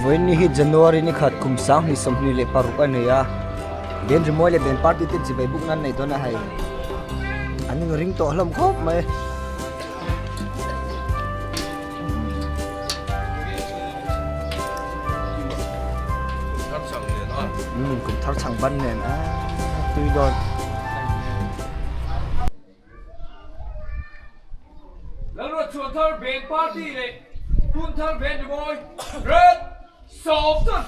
Vawiin ni hi January ni khat kum 2026 a ni a, Ben Rimawi leh Ben Party te chibai buk nan nei dawn a hei. An inring tawh hlawm khawp mai. Kum thar chang ban nen a tui dawn. Lalruat chhuan thar Ben Party leh hun thar Ben Rimawi Red Sawmtan.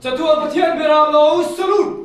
Chatuan Pathian Beram lo salute!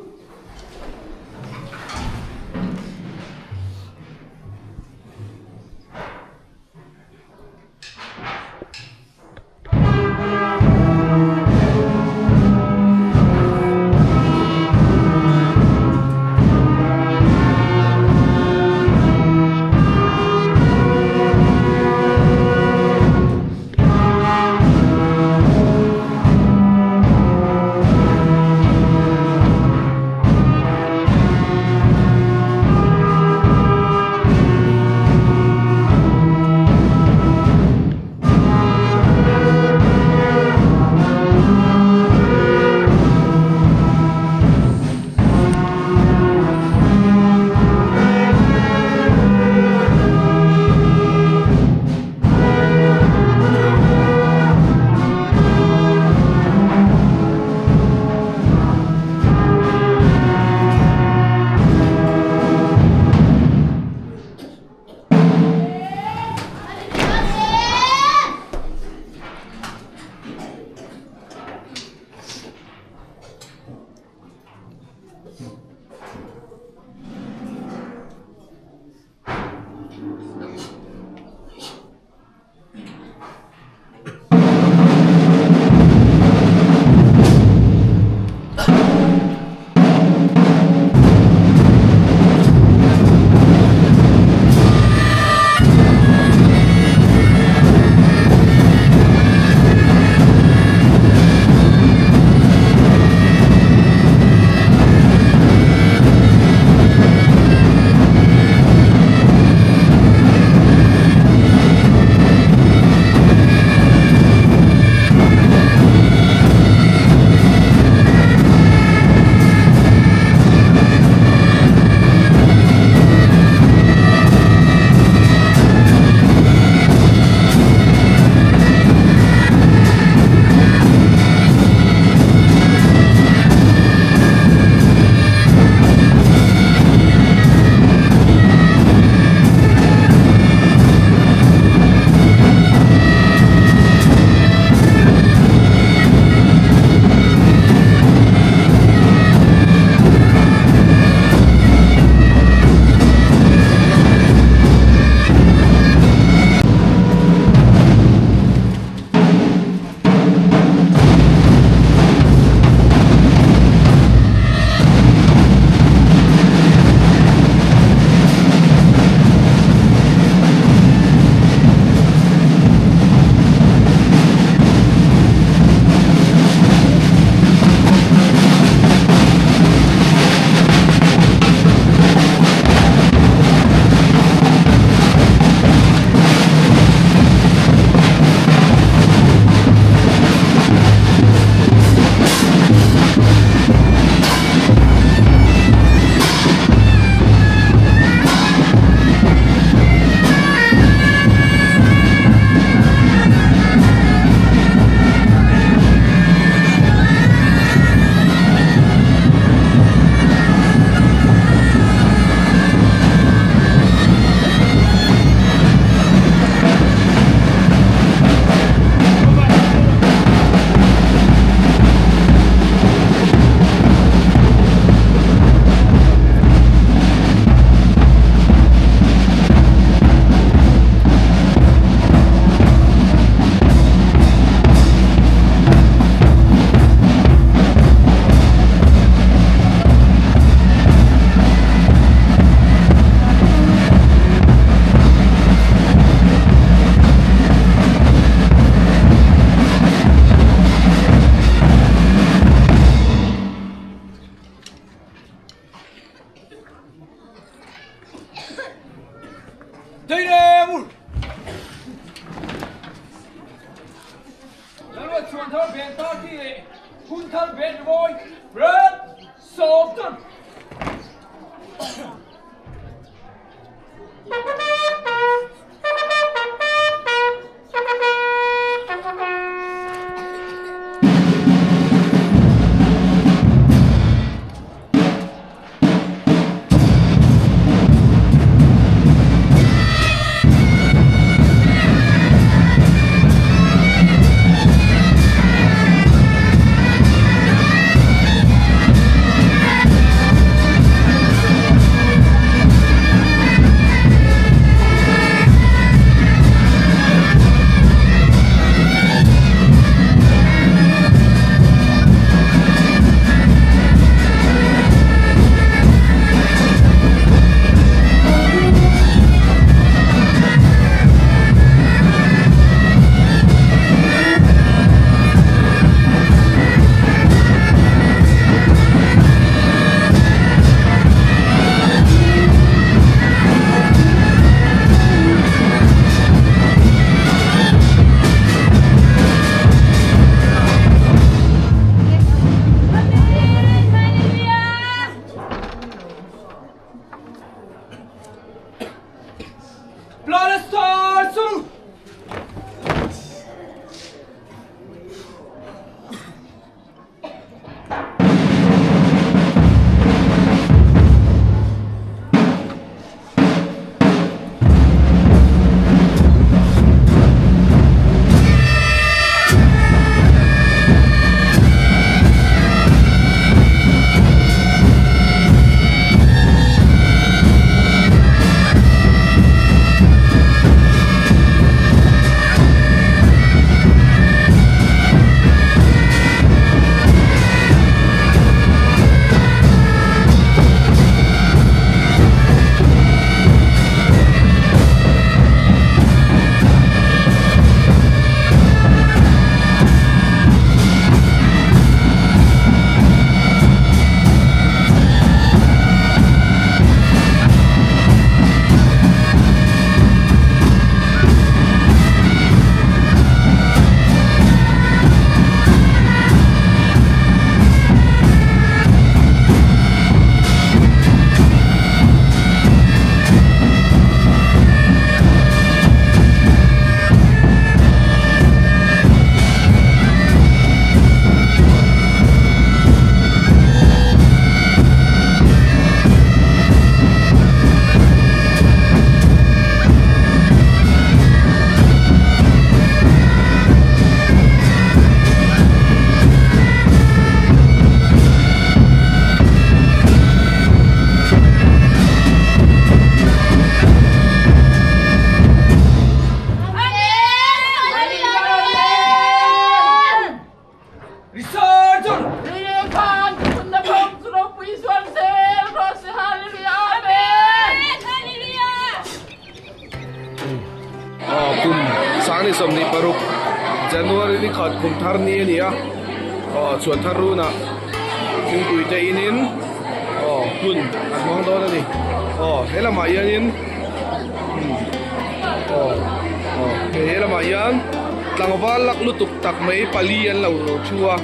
Chhuanthar Band Party leh Hunthar Band Rimawi Red Sawmtan. Planet Star Salute! Kum 2026 January ni khat kum thar ni a ni a chhuan thar runah thingpui te inin hun an hmang dawn a ni he lamah hianin he lamah hian tlangval lak lutuk tak mai pali an lo thu a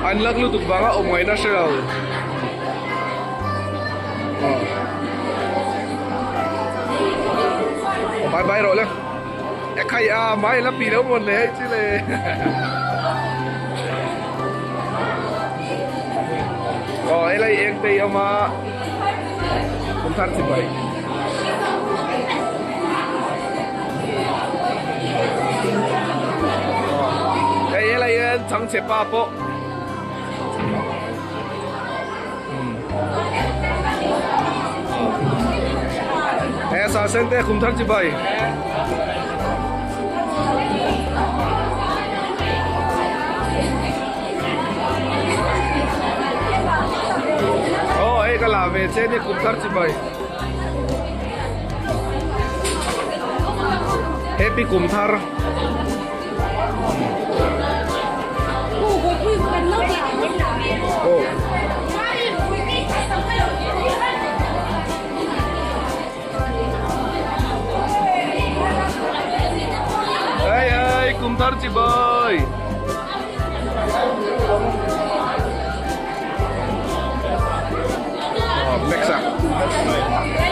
an lak lutuk vanga awm ngaihna hre lo. Bye bye rawh le e khai a mai la pi lo mawn le hei chi le aw helai eng te hi awm a kum thar chi bai hei helai hian chhangchhe pa pawh He sa sen te khum thar chi bai. Oh, hei ka la ve che ni kum thar chi bai. Happy kum thar. Oh. Hey hey, kum thar chi bai.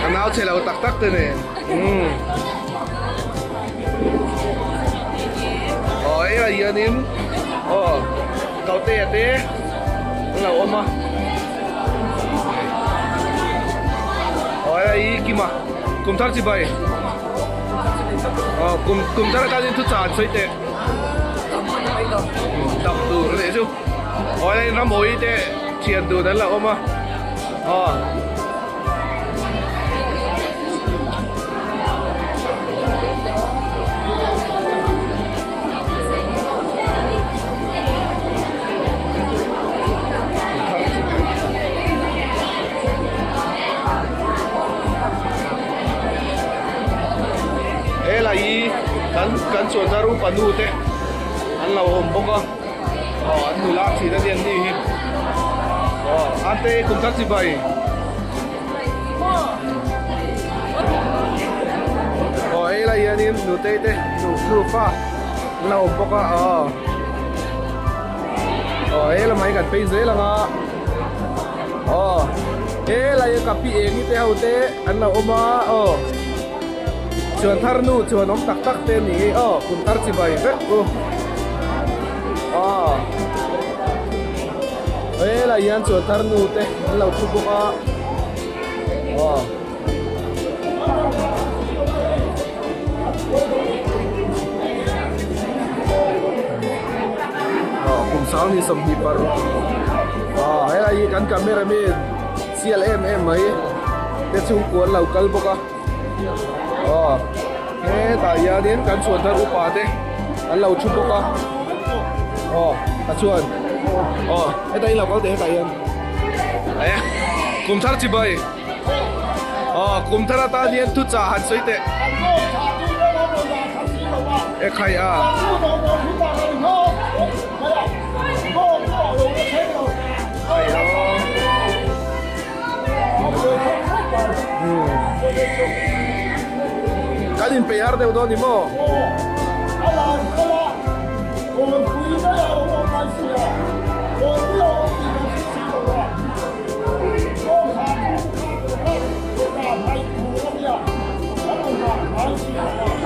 Ka nau chhe lo tak tak te nen. Umm. Aw hei ah hianin aw Kautea te an lo awm a. Aw hei hi Kima kum thar chibai. Aw kum kum thar atangin thu chan sawi teh. Dam tur a nih chu. Aw hei Ramawii te thian dun an lo awm a. Aw. Helai hi kan kan chuan upa nu te an lo awm bawk a aw an nula thin a ni an ni hi aw ate kum thar chibai aw helai hianin nutei te nu nufa an lo awm bawk a aw aw helamah hi kan phei zel ang a aw helai hi ka pi eng te ho te an lo awm a aw chuan thar nu chuan awm tak tak te a ni hi aw kum thar chibai vek u aw helai hian chuan thar nu te an lo thu bawk a aw. Kum sang ni 26 ah helai hi kan camera man sial em em mai te chhungkua an lo kal bawk a aw hetah hianin kan chhuan thar upa te an lo thu bawk a aw a chuan aw hetah in lo kal teh hetah hian kum thar chibai. Aw kum thar atan hian thu chah han sawi teh. E khai a. Khai a. Kan in peih har deuh dawn ni maw?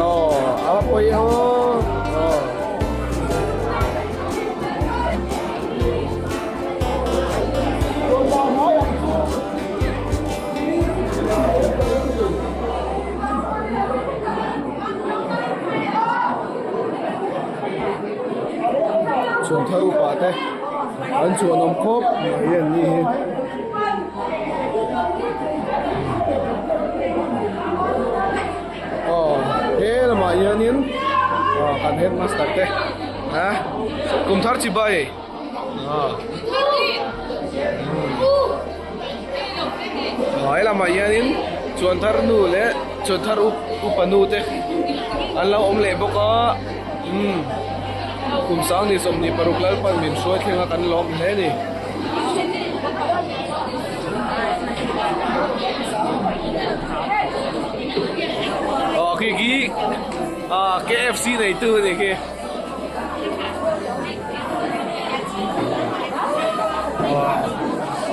Aw a va pawi aw aw. Chhun thar upa te an chuan awm khawp mai an ni hi. Aw he lamah hianin aw kan headmaster te ha kum thar chibai aw aw he lamah hianin chuan thar nu leh chuan thar upa nu te an lo awm leh bawk a umm kum sang ni 26 lalpan min hruai thleng a kan lawm hle a ni. Aw khi khi ah KFC neitu a ni khi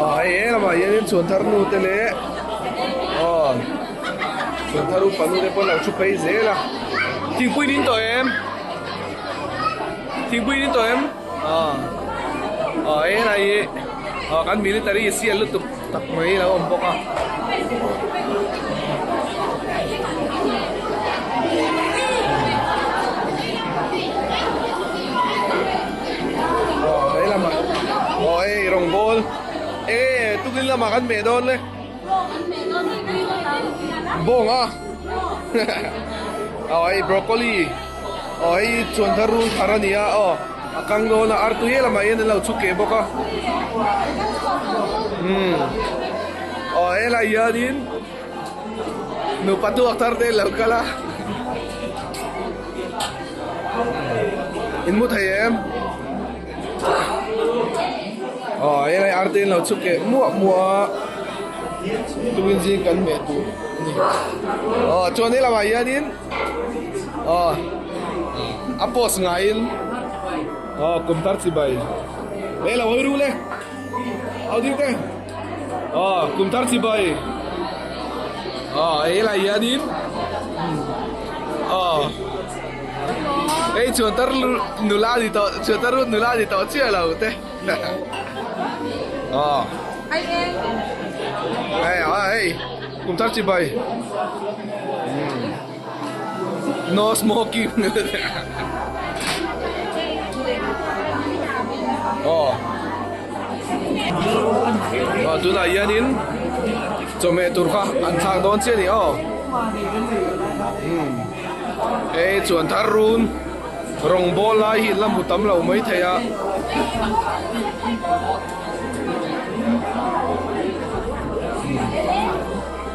aw hei he lamah hianin chhuan thar nu te leh aw chhuan thar upa nu te pawh an lo thu phei zel a thingpui in tawh em thingpui in tawh em. Aw aw helai hi aw kan military sial lutuk tak mai a lo awm bawk a. Aw he lamah aw hei rawngbawl e tukin lamah kan meh dawn le bawng a aw hei broccoli aw hei chuan thar rul thar a ni a aw. A kang dawn a artui lamah hian an lo chhuk keh bawk a umm aw helai hianin nupa tuak thar te an lo kal a in mu thei em aw helai artui an lo chhuk keh muah muah a tukin zing kan hmeh tur a ni aw chuan helamah hianin. Aw a post ngaiin aw kum tar chibai he lo hawi rul e au ding te aw kum tar chibai Aw helai hianin aw hei chhuantar nula ni tawh chhuantar nula ni tawh chiah lo te aw hei a hei kum thar chibai no smoking aw aw tunah hianin chawhmeh tur kha an thlak dawn chiah a ni aw hei chuan thar run rawng bawl lai hi la hmu tam lo mai thei a.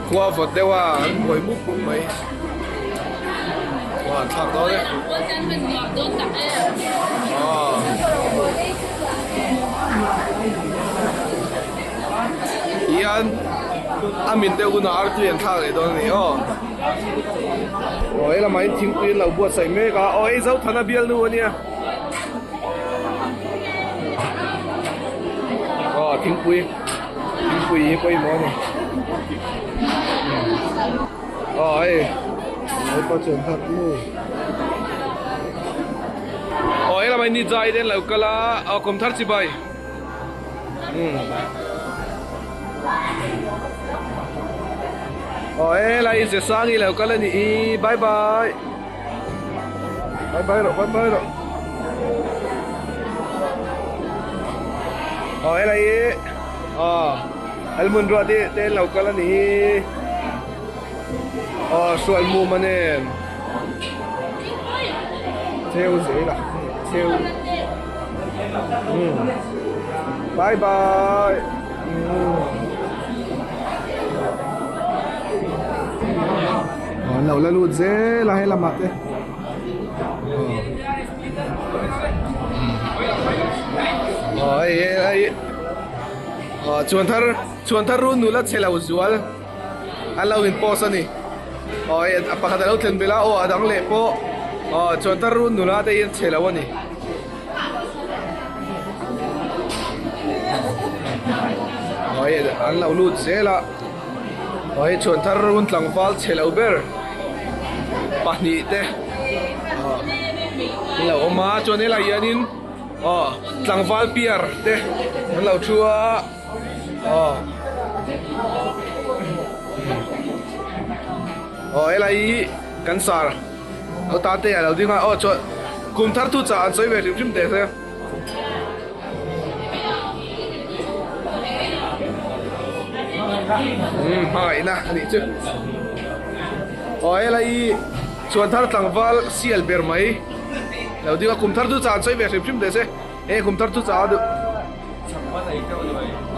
Khua vawt deuh a an buai mup mup mai aw an thlak dawn e aw hian a min deuh hunah artui an thlak leh dawn a ni aw aw he lamah hian thingpui an lo buatsaih mek a aw hei Zothana bialnu a nia. Aw thingpui thingpui hi pawimawh a ni aw hei hepa chuan khat nu aw he lamah hian ni zai te an lo kal a aw kum thar chibai aw helai hi Zesangi lo kal a nih hi bye bye. Bye bye rawh bye bye rawh aw helai hi aw helmun ruat hi te an lo kal a ni hi aw hrual mum a nen cheu zel a cheu umm bye bye umm. An lo la lut zel a helamah te aw hei hei aw chhuan thar chhuan thar run nula chhe lo zual an lo in post a ni aw hei a pakhat a lo thlen belh a aw a dang leh pawh aw chhuan thar run nula te hi an chhe lo a ni. Aw hei an lo lut zel a. Aw hei chhuan thar run tlangval chhe lo ber pahnih te aw an lo awm a chuan helai hianin aw tlangval piar te an lo thu a aw aw helai hi kan sar lo ta te a lo ding a aw chuan kum thar thu chah an sawi ve hrim hrim teh se. Umm hmangaihna a nih chu aw helai hi chhuan thar tlangval sial ber mai lo ding a kum thar chu chan sawi ve hrim hrim teh se he kum thar chu chah a duh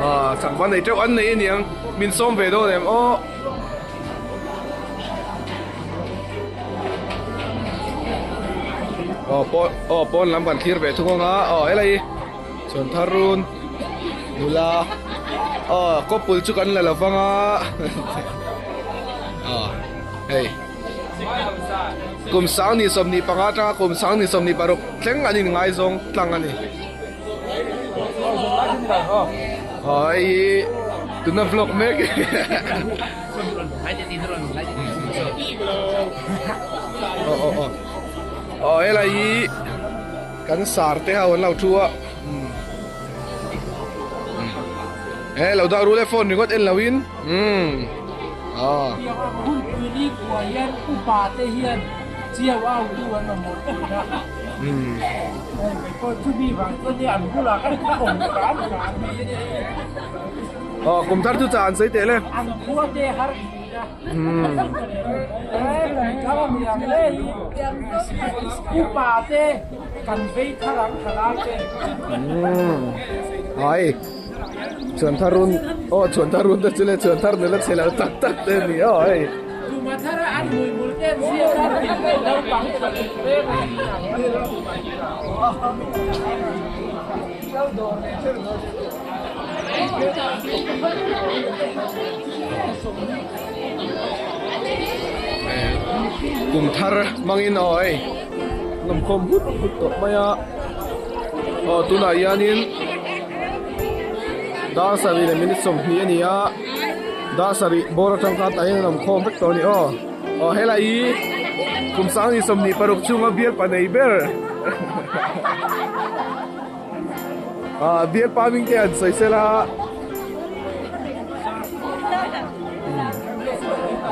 ah changva nei teuh an nei aniang min sawm ve dawn em aw. Aw pawn aw pawn lam kan thlir ve thung ang a aw helai hi chhuan thar run nula aw kawpul chu kan la lo vang a aw hei kum sang ni 25 atanga kum sang ni 26 thleng an inngaizawng tlang a ni. Aw hei hi tuna vlog mek aw aw aw aw helai hi kan sar te ho an lo thu a he lo dah rul e phone ringawt en lo in umm aw Aw kum thar chu chah an sawi teh le. Ai chuan thar run aw chuan thar run te chu le chuan thar nula chhe lo tak tak te a ni aw hei. Kum thar hmangin aw hei lawmkhawm hut hut tawh mai a aw tunah hianin dar sarih leh minute 20 a ni a. Dar sarih bawr atang khan tah hian an awm khawm vek tawh a ni aw. Aw helai hi kum sang 26 chhunga bial pa nei ber ah bial pa hming te an sawi sela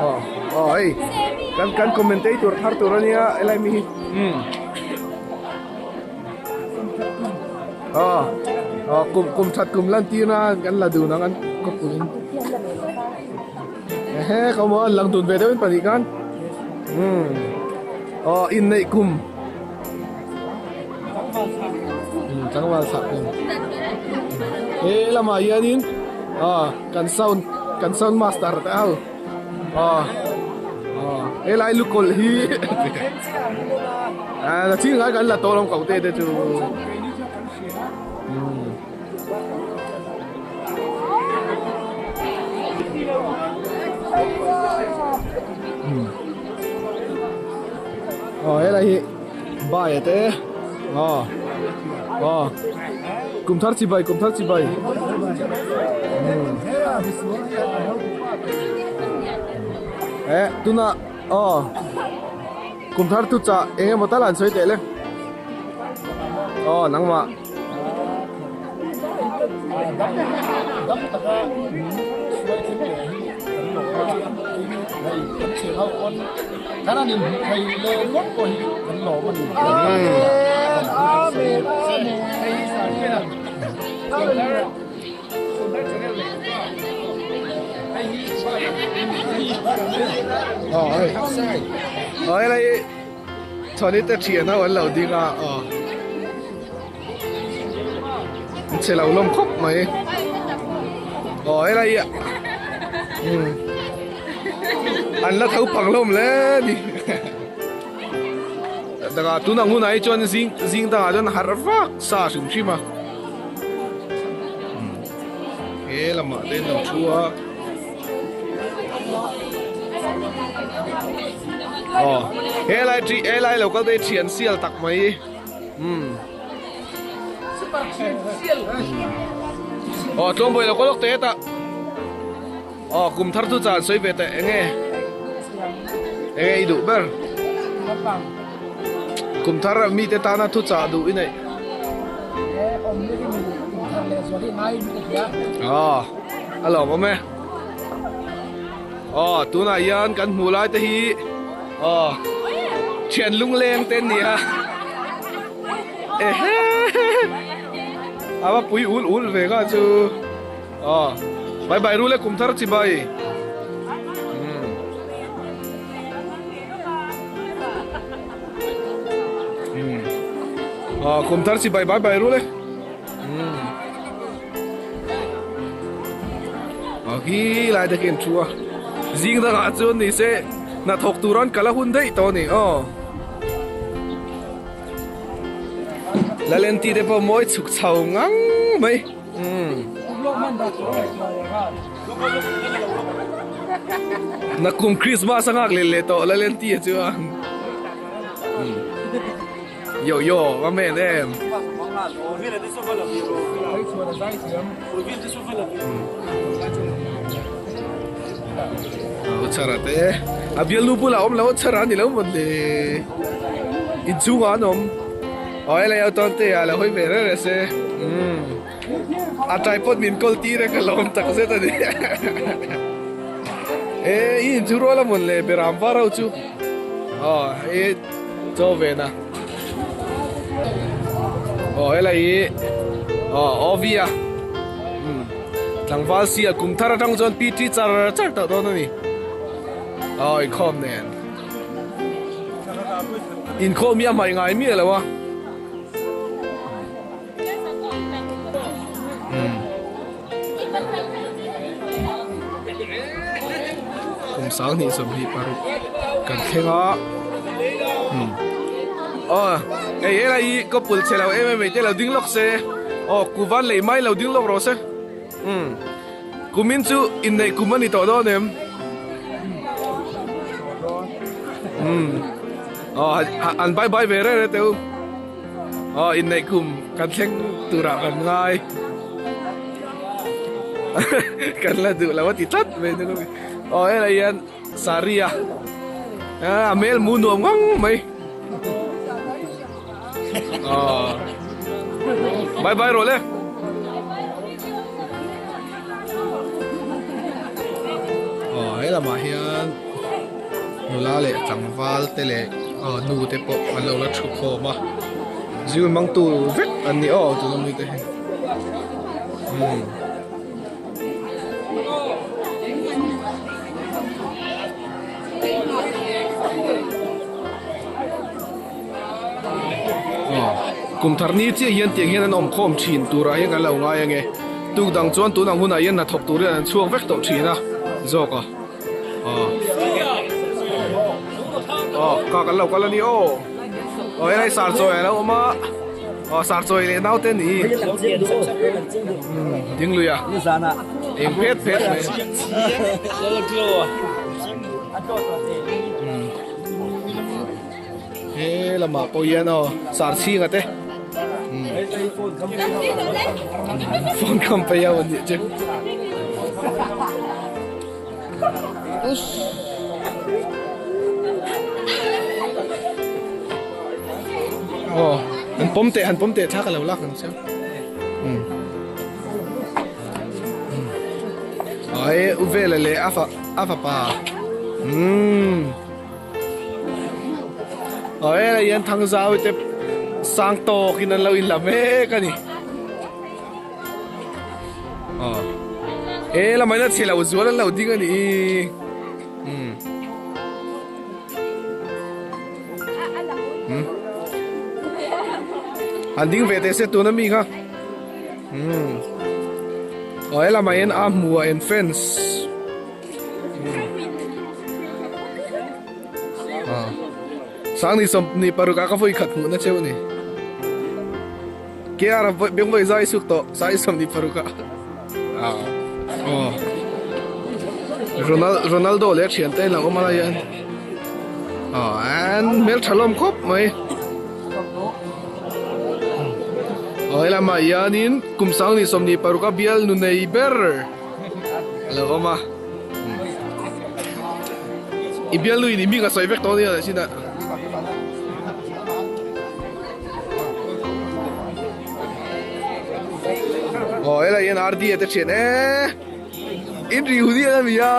aw aw hei kan kan commentator thar tur ania helai mi hi umm. Aw aw kum kum that kum lan tir na kan la dun ang an kawpui in ehe ka maw an lang dun ve deuh in pahnih khan umm aw inneih kum umm tlangval chhah kum he lamah hianin aw kan sound kan sound master te ho Aw aw helai lukawlh hi ah la ching ngai kan la tawh lo ko te te chu umm aw helai hi bai a te aw aw kum thar chibai kum thar chibai eh tuna aw kum thar tu chah eng emaw tal an sawi teh le aw nangmah Aw hei aw helai hi chhuani te thian ho an lo ding a aw an che lo lawm khawp mai aw helai hi umm an la tho pang hlawm hle a ni dangah tunah hunah hi chuan zing zing dangah chuan harh vak sa hrim hrim a. He lamah te an lo thu a aw helai thi helai lo kal te hi thian sial tak mai umm aw tlawmbawi lo kal lawk teh hetah aw kum thar chu chan sawi ve teh enge enge i duh ber kum thar mite tana thu chah duh i neih. Aw a lawm awm e aw tunah hian kan hmuh lai te hi aw thian lungleng te an ni a ehe a va pui ul ul ve kha chu aw bai bai rule kum thar chi bai Aw kum thar chi bai bai bai rul e aw khi lai te khi an thu a zing dangah chuan ni se hnathawk tur an kal a hun daih tawh a ni aw Lalenti te pawh mawi chhuk chho ngang mai. Nakum Christmas a nghak leh leh tawh la len tia chuan yo yo a men em chhara te a bialnu bulah awm lo chhara a ni lo mawn le inchhungah an awm. Aw helai ho tawn te ah lo hawi ve reng reng se umm a tripod min kawl tir a ka lawm tak zet a ni e i inchu rual a mawn le beram var ho chu aw hei chaw ve na aw helai hi aw aw a umm tlangval sial kum thar atang chuan pt char char tawh dawn a ni aw inkhawm nen. Inkhawm hi a hmaih ngai miah lo a. Kum 2026 kan thleng a. Aw hei helai hi ka pul chhe lo em em mai te lo ding lawk se. Aw kuvan lei mai lo ding lawk rawh se. Kumin chu inneih kum a ni tawh dawn em? Umm aw an bye bye ve reng reng teh u. Aw inneih kum kan thleng turah kan ngai. Kan la duh lo a ti tlat mai hnung ami. Aw helai hian saree a a hmel mu nuam ngang mai. Aw bye bye rawh le. Aw he lamah hian nula leh tlangval te leh aw nu te pawh an lo la thu khawm a zir mang tu vek an ni aw tuna mi te hi umm. Kum thar ni chiah hian tiang hian an awm khawm thin turah hian kan lo ngai ange tuk dang chuan tun ang hunah hian hnathawk tur hian an chhuak vek tawh thin a zawk a aw aw kha kan lo kal a ni aw aw helai sarchawi a lo awm a aw sarchawi leh naute ni ding lui a eng phet phet mai. He lamah pawh hian aw sar chhinga te phone kham phei ho an nih chu. Aw an pawm teh han pawm teh thla ka lo lak ang che. Ai u vela leh a fa a fapa umm. Aw helai hian Thangzau te sang tawkin an lo inla mek a ni. Aw he lamah hian a chhe lo zual an lo ding a ni umm umm han ding ve teh se tuna mi kha umm aw he lamah hian a hmuh ah fence. Sangni sawmhnih paruk ah ka vawi khat hmuhna cheu a ni. KR a beng vawi zai suk tawh Sangni 25 ah. Aw. Ronaldo leh a thiante a inang awm a lai hian. Aw an hmeltha hlawm khawp mai. Aw helamah hianin kum Sangni 25 a bial nu nei ber. A lo awm a i bialnu in i hming a sawi vek tawh ania leh chin ah aw helai hian R D a te thian e in ri hu dian a mi a.